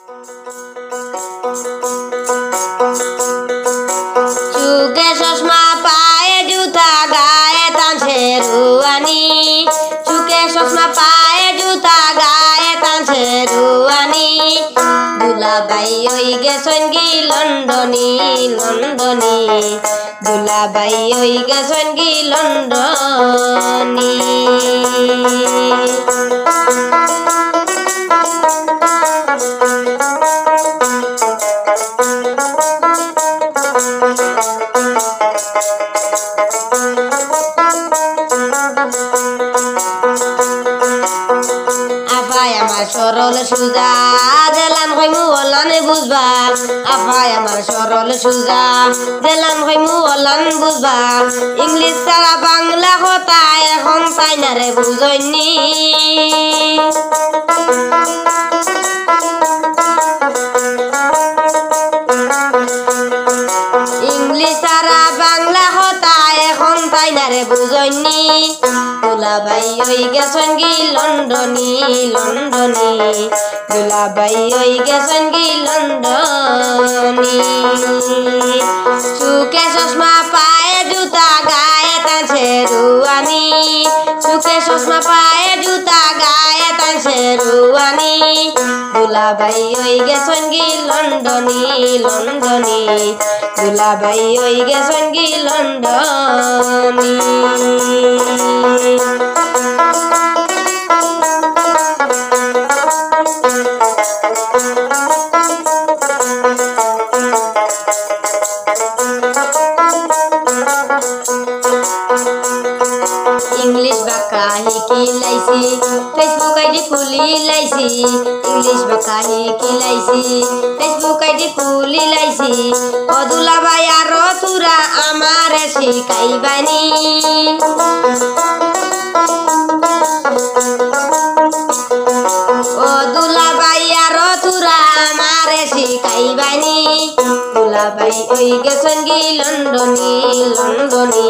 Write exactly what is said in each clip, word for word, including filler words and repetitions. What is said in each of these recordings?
চুকে চশমা, পায়ে জুতা, গায়ে তান শেরওয়ানি। চুকে চশমা, পায়ে জুতা, গায়ে তান শেরওয়ানি। দুলাভাই অই গেছইন গি লন্ডনি, লন্ডনি। দুলাভাই অই গেছইন গি লন্ডনি। আফায় আমার সরল সুজা, যেলান কইমু অলানে বুঝবা। আফায় আমার সরল সুজা, যেলান কইমু অলান বুঝবা। ইংলিশ ছাড়া বাংলা কথা এখন তাইন আরে বুঝইননি। ইংলিশ ছাড়া বাংলা কথা এখন তাইন আরে বুঝইননি। দুলাভাই অই গেছইন গি লন্ডনি, লন্ডনি। দুলাভাই অই গেছইন গি লন্ডনি। চুকে চশমা, পায়ে জুতা, গায়ে তান শেরওয়ানি। চুকে চশমা, পায়ে জুতা, গায়ে তান শেরওয়ানি। দুলাভাই অই গেছইন গি লন্ডনি, লন্ডনি। দুলাভাই অই গেছইন গি লন্ডনি। ইংলিশ বাক্কা হিকিলাইছি, Facebook আইডি খুলিলাইছি। ইংলিশ বাক্কা হিকিলাইছি, Facebook আইডি খুলিলাইছি। ও দুলাভাই আরো থুড়া আমারে শিখাইবানি। ও দুলাভাই আরো থুড়া আমারে শিখাইবানি। দুলাভাই অই গেছইন গি লন্ডনি, লন্ডনি।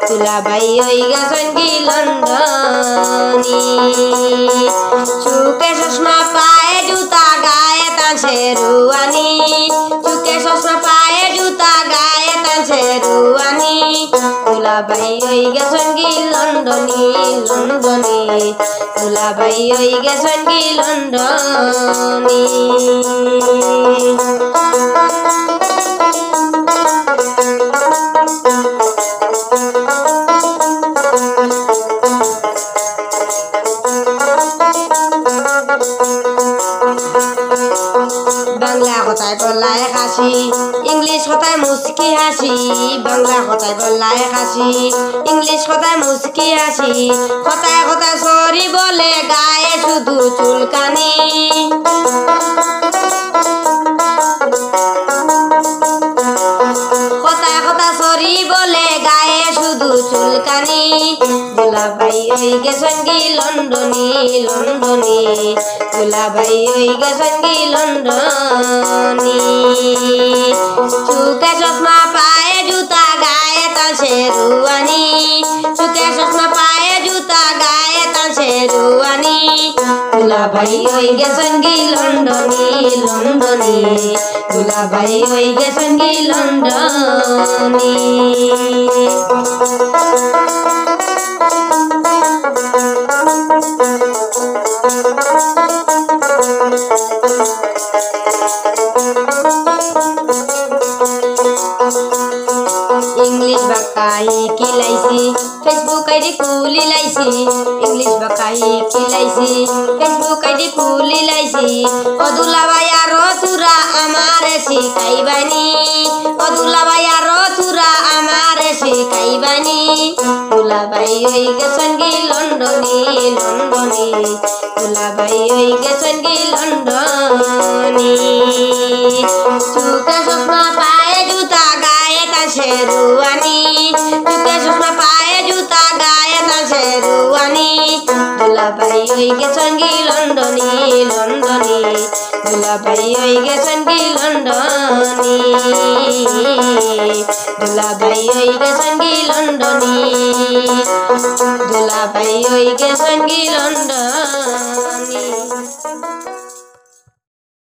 দুলাভাই অই গেছইন গি লন্ডনি। চুকে চশমা, পায়ে জুতা, গায়ে তান শেরওয়ানি। চুকে চশমা, পায়ে জুতা, গায়ে তান শেরওয়ানি। দুলাভাই অই গেছইন গি লন্ডনি, লন্ডনি। দুলাভাই অই গেছইন গি লন্ডনি। বাংলা কথায় বলায় হাসি, ইংলিশ কথায় মুচকি হাসি। বাংলা কথায় বলায় হাসি, ইংলিশ কথায় মুচকি হাসি। কথায় কথায় সরি বলে গায়ে শুধু চুলকানি। কথায় কথায় সরি বলে গায়ে শুধু চুলকানি। দুলাভাই অই গেছইন গি লন্ডনি, লন্ডনি। দুলাভাই অই গেছইন গি লন্ডনি। চুকে চশমা, পায়ে জুতা, গায়ে তান শেরওয়ানি। চুকে চশমা, পায়ে জুতা, গায়ে তান শেরওয়ানি। দুলাভাই অই গেছইন গি লন্ডনি, লন্ডনি। দুলাভাই অই গেছইন গি লন্ডনি। ইংলিশ বাক্কা হিকিলাইছি, Facebook আইডি খুলিলাইছি। ইংলিশ বাক্কা হিকিলাইছি, Facebook আইডি খুলিলাইছি। ও দুলাভাই আরো থুড়া আমারে শিখাইবানি। ও দুলাভাই আরো থুড়া আমারে শিখাইবানি। দুলাভাই অই গেছইন গি লন্ডনি, লন্ডনি। দুলাভাই অই গেছইন গি লন্ডনি। চুকে চশমা, পায়ে জুতা, গায়ে তান শেরওয়ানি। চুকে চশমা, পায়ে জুতা, গায়ে তান শেরওয়ানি। দুলাভাই অই গেছইন গি লন্ডনি, লন্ডনি। দুলাভাই অই গেছইন গি লন্ডনি। দুলাভাই অই গেছইন গি লন্ডনি। দুলাভাই অই গেছইন গি লন্ডনি।